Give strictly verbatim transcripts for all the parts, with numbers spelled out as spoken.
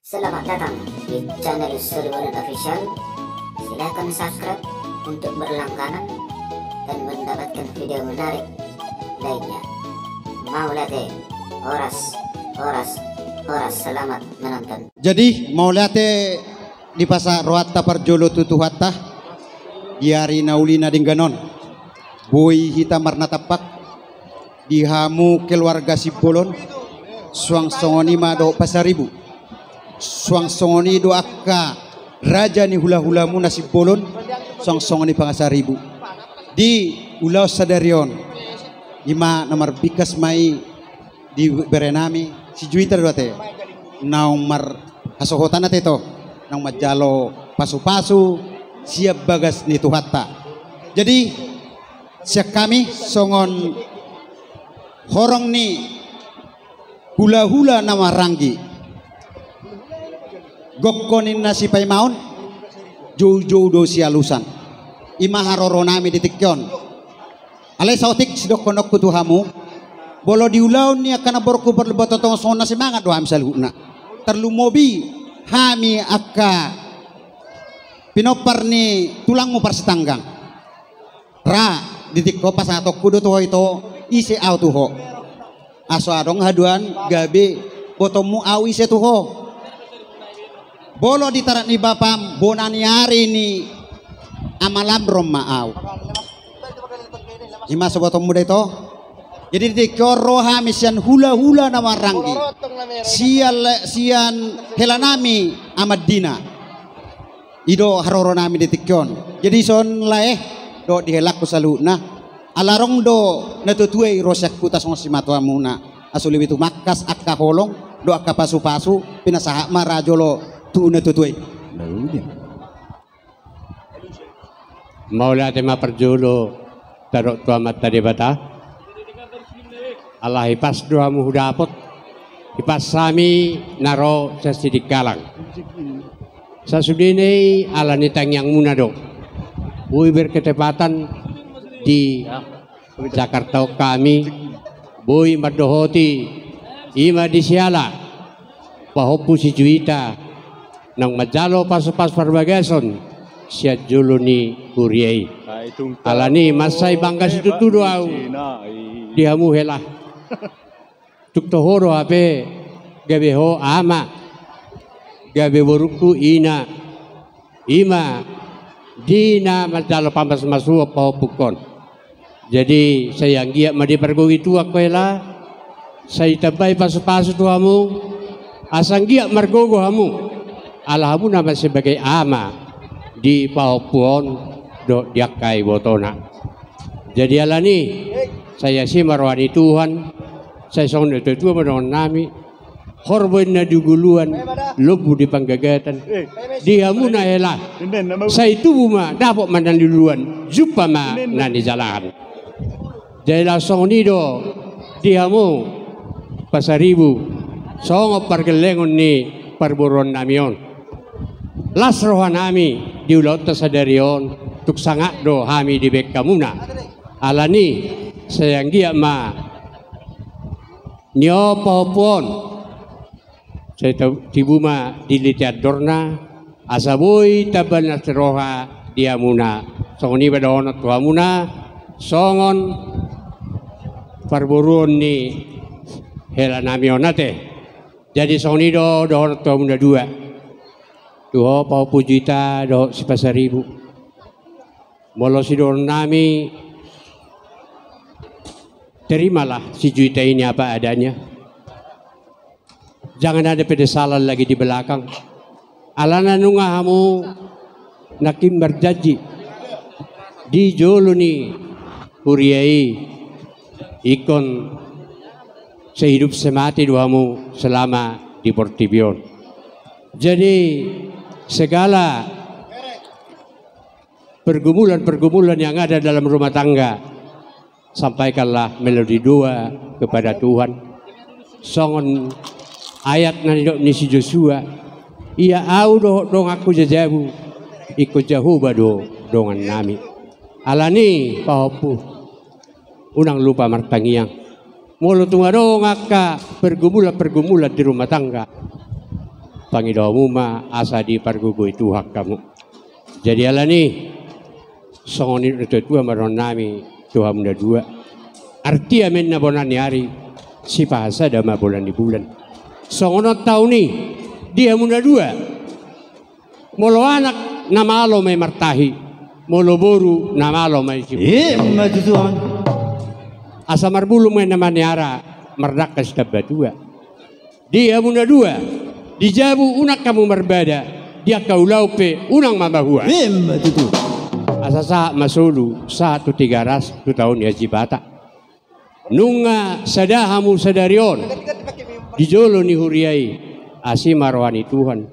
Selamat datang di channel Soribonon Official. Silakan subscribe untuk berlangganan dan mendapatkan video menarik lainnya. Mauliate, horas, horas, horas, selamat menonton. Jadi, mauliate dipasahat rohanta parjolo tu Tuhanta di ari na uli na denggan on. Boi hita marnatampak di hamu keluarga Simbolon, suang songon i ma dohot Pasaribu, suang songon i do angka raja ni hulahulamuna Simbolon, suang songon i Pasaribu. Di ulaon sadari on, i ma na marbingkas ma i di berenami si Juita do ate, naung marhasohotan ate to, naung manjalo pasupasu sian bagas ni Tuhanta. Jadi, sian hami songon horong ni hulahula na maranggi, gokhon ninna sipaimaon, joujou do sialusan. I ma haroronami di tingki on. Alai saotik sidohononku tu hamu, molo di ulaon ni angka namborungku parlombu tonga songon na semangat do hami saluhutna. Tarlumobi hami angka pinompar ni tulangmu parsitanggang. Ra, di tingki on pasahatonku do tu ho ito, ise au tu ho. Aso adong haduan gabe botomu au ise tu ho. Molo di tarat ni bapam, bona ni ari ni Ama Lamron ma au. I ma so botomu da ito. Jadi di tingki on ro hami sian hulahula na maranggi, sian, sian helanami Amandina. I do haroronami di tingki on. Jadi songon lae dohot di helangku saluhutna, ala adong do natuatua i ro sian huta songon simatuamuna, aso lobi tumangkas angka holong dohot angka pasupasu, pinasahat ma ra jolo tu natuatua i. Mauliate ma parjolo tadok tu Amanta Debata. Ala hipas do hamu hudapot, hipas hami na ro sian Sidikalang. Sasudena i ala ni tangiangmuna do. Boi berketepatan di Jakarta on hami, boi mandohoti, i ma di siala pahompu si Juita, naung manjalo pasupasu parbagason sian jolo ni huria i. Alani mansai bangga situtu do au di hamu hela. Tung toho do hape gabe ho ama, gabe borungku ina, i ma di na manjalo pamasumasuon pahompungkon. Jadi sai anggiat ma dipargogoi Tuhan ho hela, sai ditambai pasupasu tu hamu, asa anggiat margogo hamu, ala hamuna ma sebagai ama di pahompu on dohot di angka ibotona. Jadi alani, sai asi ma roha ni Tuhan, sai songon natuatua ma dongannami, horbo ninna di huluan, lombu di panggagatan, di hamuna hela, sai tubu ma, dapot ma na niluluan, jumpa ma na nijalahan. Jadi laos songon i do di hamu Pasaribu, songon pargellengon ni parboruonnami on. Las rohanami di ulaonta sadari on, tung sangap do hami dibahen hamuna. Alani, sai anggiat ma nion pahompu on, sai ta-, tibu ma diliti andorna, asa boi tamba na siroha di hamuna. Songon i ma dohonon tu hamuna, songon parboruon ni helanami on ate. Jadi songon i do dohonon tu hamuna dua. Tu ho pahompu Juita dohot si Pasaribu. Molo sidohononnami, terimalah si Juita ini apa adanya. Jangan ada penyesalan lagi di belakang. Alana nunga hamu nangkin marjanji di jolo ni huria i, ingkon sehidup semati do hamu selama di portibi on. Jadi segala pergumulan-pergumulan yang ada dalam rumah tangga, sampaikanlah melodi doa kepada Tuhan. Songon ayat na nidok ni si Josua, ia au dohot donganku jajabu, ingkon Jahowa do dongannami. Alani pahompu, unang lupa martangiang. Molo tung adong angka pergumulan-pergumulan di rumah tangga, Pangidomu ma asa dipargogoi Tuhan hamu. Jadi alani songon i, natuatua ma dohonon nami tu hamu na dua. Artia ma ninna bona ni ari, sipahasada ma bona ni bulan. Songon on taon i di hamu na dua. Molo anak na malo ma i martahi, molo boru na malo ma i siboru. Ima tutu. Asa marbulung ma i na maniara, mardangka sitambatua. Di hamu na dua, di jabu unang hamu marbada, di angka ulaon pe unang ma mahua. Ima tutu. Asa sahat ma solu, sahat tu Tigaras, tu taon ni Haji Batak. Nunga sada hamu sadari on di jolo ni huria i, asi ma roha ni Tuhan.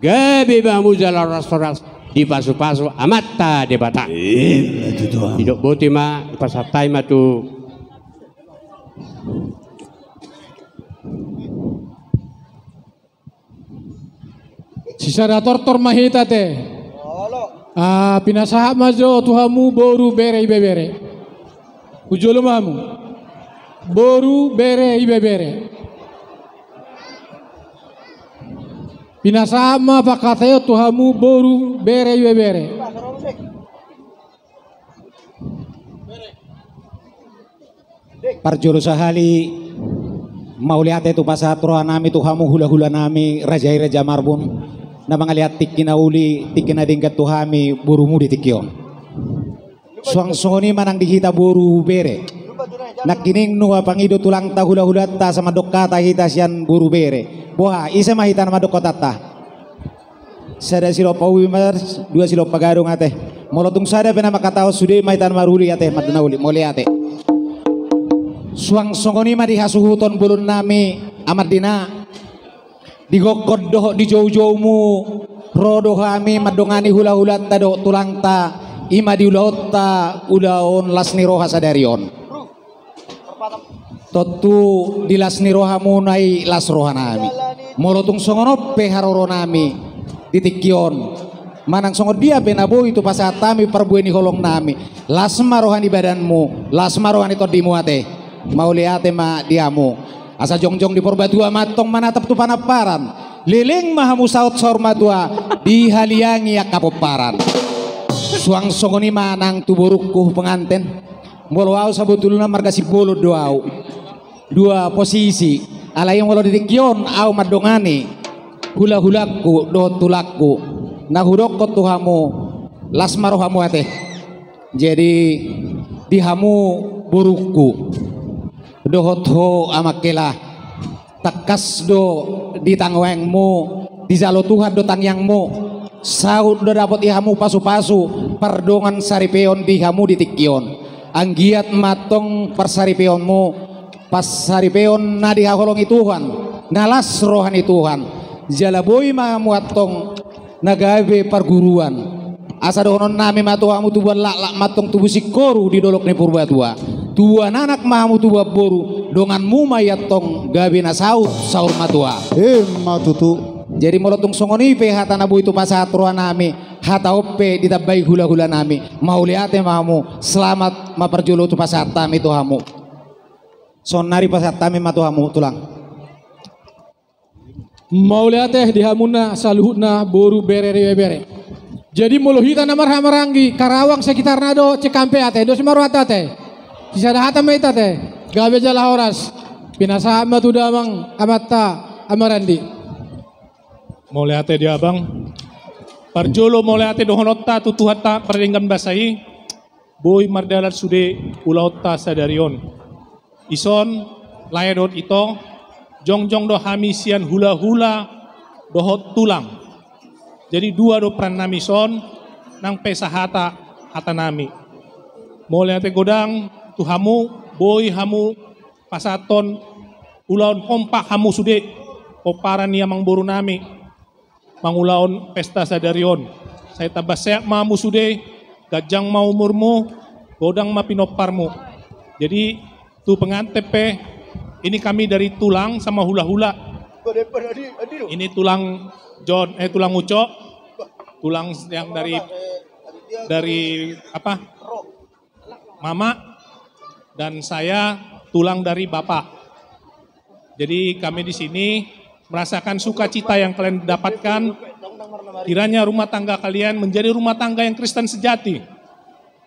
Gabe ma hamu jala horas-horas dipasupasu Amanta Debata. Ima tutu. Didok boti ma, dipasahat hami ma tu Sisada tortor ma hita ate. Ah, pinasahat ma jo tu hamu boru, bere, ibebere. Hujolo ma hamu. Boru, bere, ibebere. Pinasahat ma pangkataion tu hamu boru, bere, ibebere. Parjolo sahali, mauliate tu pasahat roha nami tu hamu hula-hula nami, raja i Raja Marbun, na mangalean tingki na uli, tingki na denggan tu hami borumu di tingki on. Suang songon i ma nang di hita boru, bere. Nangkining nunga pangido tulangta, hula-hulanta, asa mandok hata hita sian boru, bere. Boha, ise ma hita na mandok hatanta? Sada silompa ubi ma, dua silompa gadong ate. Molo tung sada pe na mangkatahon, sude ma hita na maruli ate, amanda na uli, mauliate. Suang songon i ma di hasuhuton bolon nami, amanda na. Di gokhon dohot di joujoumu, ro do hami mandongani hula-hulanta dohot tulangta, i ma di ulaonta, ulaon las ni roha sadari on. Tontu di las ni rohamuna i las roha nami. Molo tung songon on pe haroro nami di tingki on, manang songon dia pe na boi tu pasahat hami parbue ni holong nami, las ma roha ni badanmu, las ma roha ni tondimu ate. Mauliate ma di hamu. Asa jongjong di Purbatua ma antong manatap tu panamparan. Leleng ma hamu saut saur matua, dihaliangi angka pomparan. Suang songon i ma nang tu borungku penganten. Molo au sabotulna marga Simbolon do au. Dua posisi. Alai molo di tingki on au mandongani hula-hulangku dohot tulangku, na hudokkon tu hamu, las ma rohamu ate. Jadi di hamu borungku dohot ho amangkela, tangkas do di tangiangmu, dijalo Tuhan do tangiangmu. Saut do dapot di hamu pasu-pasu, pardongan saripeon di hamu di tingki on. Anggiat ma antong parsaripeonmu, parsaripeon na dihaholongi Tuhan, na las roha ni Tuhan. Jala boi ma hamu antong na gabe parguruan. Asa dohonon nami ma tu hamu, tubuan laklak ma antong tubu singkoru di dolok ni Purbatua. Tubuan anak ma hamu tubuan boru, donganmu ma i antong gabe na saut saur matua. Ima tutu. Jadi molo tung songon i pe hata na boi tu pasahat roha nami, hata on pe ditambai hula-hula nami. Mauliate ma hamu, selamat ma parjolo tu pasahat nami tu hamu. Saonnari pasahat hami ma tu hamu tulang. Mauliate di hamuna saluhutna boru, bere, ibebere. Jadi molo hita na marhahamaranggi, Karawang sekitarna do, Cikampek ate, dos ma rohanta ate. Sisada hata ma hita ate. Gabe jala horas. Pinasahat ma tu damang amanta Amarandi. Mauliate di abang. Parjolo mauliate dohononta tu Tuhanta pardenggan basa i. Boi mardalan sude ulaonta sadari on. Ison, lae dohot ito, jongjong do hami sian hula-hula dohot tulang. Jadi dua do peran nami ison, nang pe sahata hata nami. Mauliate godang tu hamu, boi hamu pasahathon ulaon hompa hamu sude, pomparan ni amangboru nami. Mangulahon pesta sadari on. Sai tamba sehat ma hamu sude, ganjang ma umurmu, godang ma pinomparmu. Jadi tu pengantin pe, ini kami dari tulang sama hula-hula. Ini tulang John, eh, tulang Ucok, tulang yang dari, dari apa? Mama, dan saya tulang dari bapak. Jadi kami di sini merasakan sukacita yang kalian dapatkan, kiranya rumah tangga kalian menjadi rumah tangga yang Kristen sejati.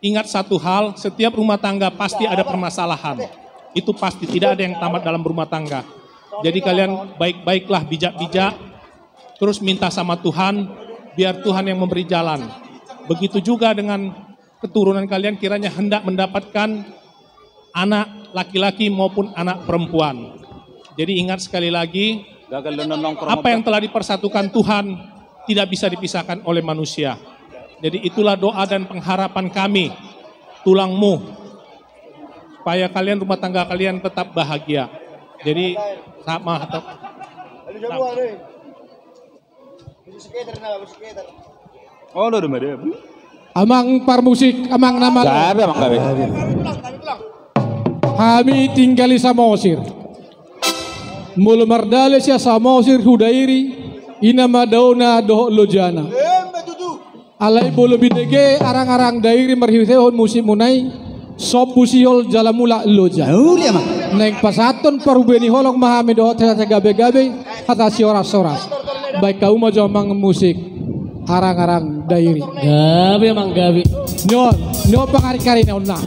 Ingat satu hal, setiap rumah tangga pasti ada permasalahan. Itu pasti, tidak ada yang tamat dalam rumah tangga. Jadi kalian baik-baiklah, bijak-bijak, terus minta sama Tuhan, biar Tuhan yang memberi jalan. Begitu juga dengan keturunan kalian, kiranya hendak mendapatkan anak laki-laki maupun anak perempuan. Jadi ingat sekali lagi, apa yang telah dipersatukan Tuhan tidak bisa dipisahkan oleh manusia. Jadi itulah doa dan pengharapan kami, tulangmu, supaya kalian, rumah tangga kalian tetap bahagia. Jadi sama. Amang parmusik, amang nama. Gabe, amang, gabe. Hami tinggal di Samosir. Molo mardalani sian Samosir tu Dairi, i nama daona dohot lojana. Alai molo binege arang-arang Dairi marhitehon musikmuna i, sombu sihol jala mulak loja. Naeng pasahathon parbue ni holong ma hami dohot hata gabe-gabe, hata sihoras-horas. Baen hamu ma jo, amang musik, arang-arang Dairi. Gabe, amang, gabe. Ni on, ni on pangari-ari ni on na.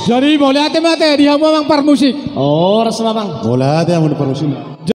Jadi mauliate ma ate di hamu amang parmusik. Horas ma amang. Mauliate hamu parmusik.